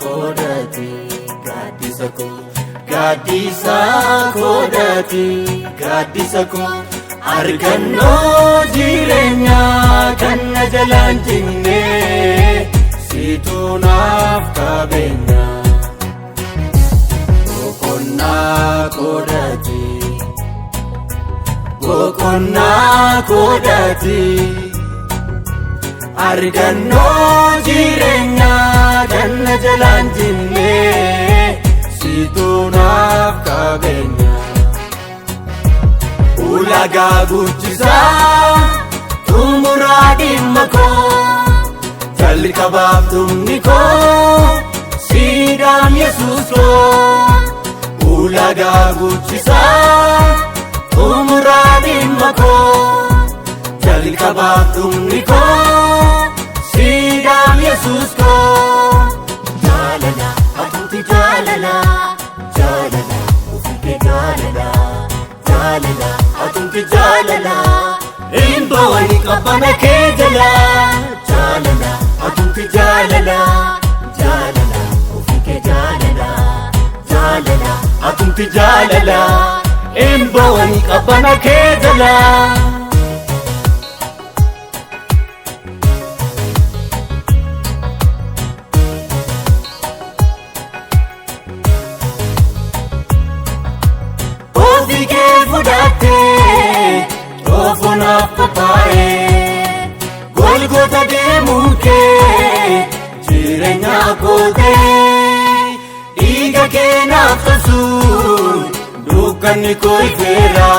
koodhati gaaddisa koo gaaddisa koodhati gaaddisa koo argannoo jireenyaa kan na jalaan jinne siitu naaf qabeenya boqonnaa koodhati boqonnaa koodhati. Argannoo jireenyaa kan na jalaan jinne siitu naaf qabeenya. Ulaagaa guuchisaa xumuraa dhimma koo jalqabaaf dhumni koo siidhaam Yesuus koo. Ulaagaa guuchisaa xumuraa dhimma koo jalqabaaf dhumni koo siidhaam Yesuus koo. Jaalala atumti jaalala jaalala ofiikee jaalala jaalala atumti jaalala hin ba'ani qabbana kee jala jaalala atumti jaalala jaalala ofiikee jaalala jaalala atumti jaalala hin ba'ani qabbana kee jala. Ofii kee fudhattee xoofoo naaf qophaa'ee Golgota deemuun kee jireenya kootee dhiiga kee naaf tolsuun dukkanni koo ifeera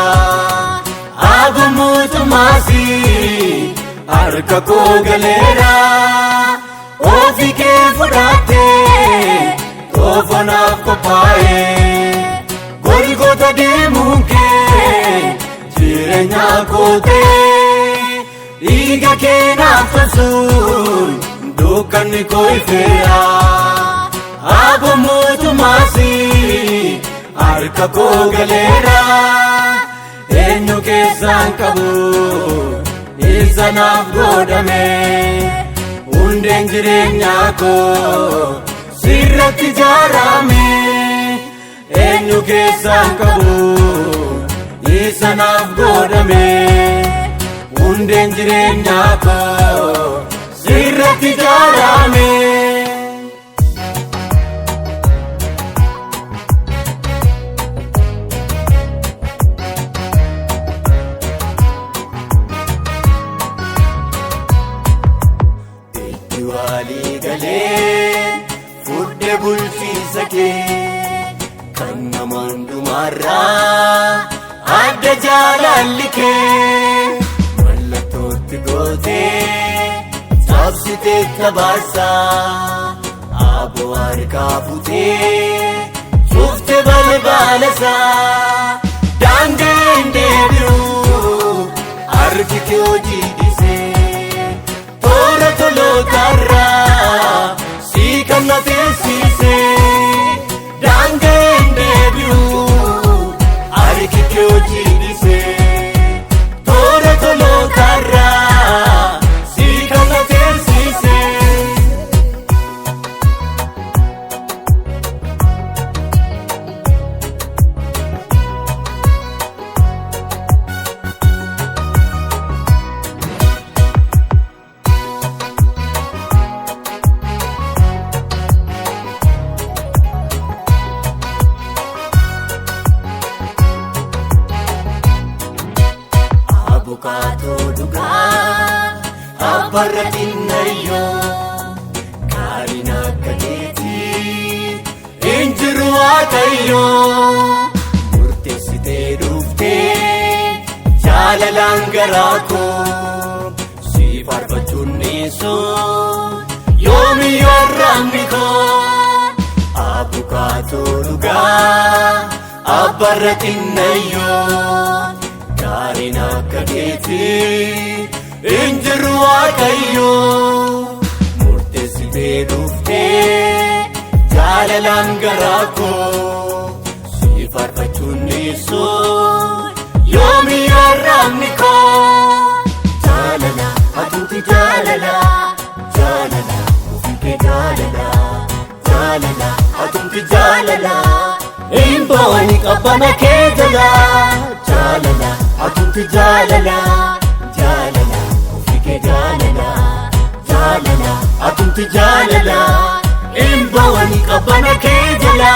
aboo mootummaas harka koo galeera ofii kee fudhattee xoofoo naaf qophaa'ee Golgota deemuun kee jireenya kootee dhiiga kee naaf tolsuun dukkanni koo ifeera aboo mootummaas harka koo galeera eenyu keessaan qabu isa naaf godhame hundeen jireenyaa koo sirratti ijaarame eenyu keessaan qabu isa naaf godhame hundeen jireenyaa koo sirratti ijaarame. Itti walii galee fudhe bulchiinsa kee kan nama hundumaarraa adda jaalalli kee mallattootti gootee cabsitee tabaarsaa aboo harkaa futee cufte balbalasaa daangaa hin deebi'u harki kee hojii dhiisee toora tolootarraa si kan na teessise daangaa hin deebi'u harki kee hojii dhiisee toora tolootarraa si kan na teessise. Abukaatoo dhugaa abbarra xinnayyoo gaariin akka keetii hin jiru waaqayyoo murteessitee dhuftee jaalalaan garaa koo si faarfachuun dhiisu yoomiyyuu arraabni koo abukaatoo dhugaa abbarra xinnayyoo gaariin akka keetii hin jiru waaqayyoo murteessitee dhuftee jaalalaan garaa koo si faarfachuun dhiisu yoomiyyuu arraabni koo jaalala atumti jaalala jaalala ofiikee jaalala. Jaalala atumti jaalala hin ba'ani qabbana kee jala. Jaalala atumti jaalala jaalala ofii kee jaalala jaalala atumti jaalala hin ba'ani qabbana kee jala.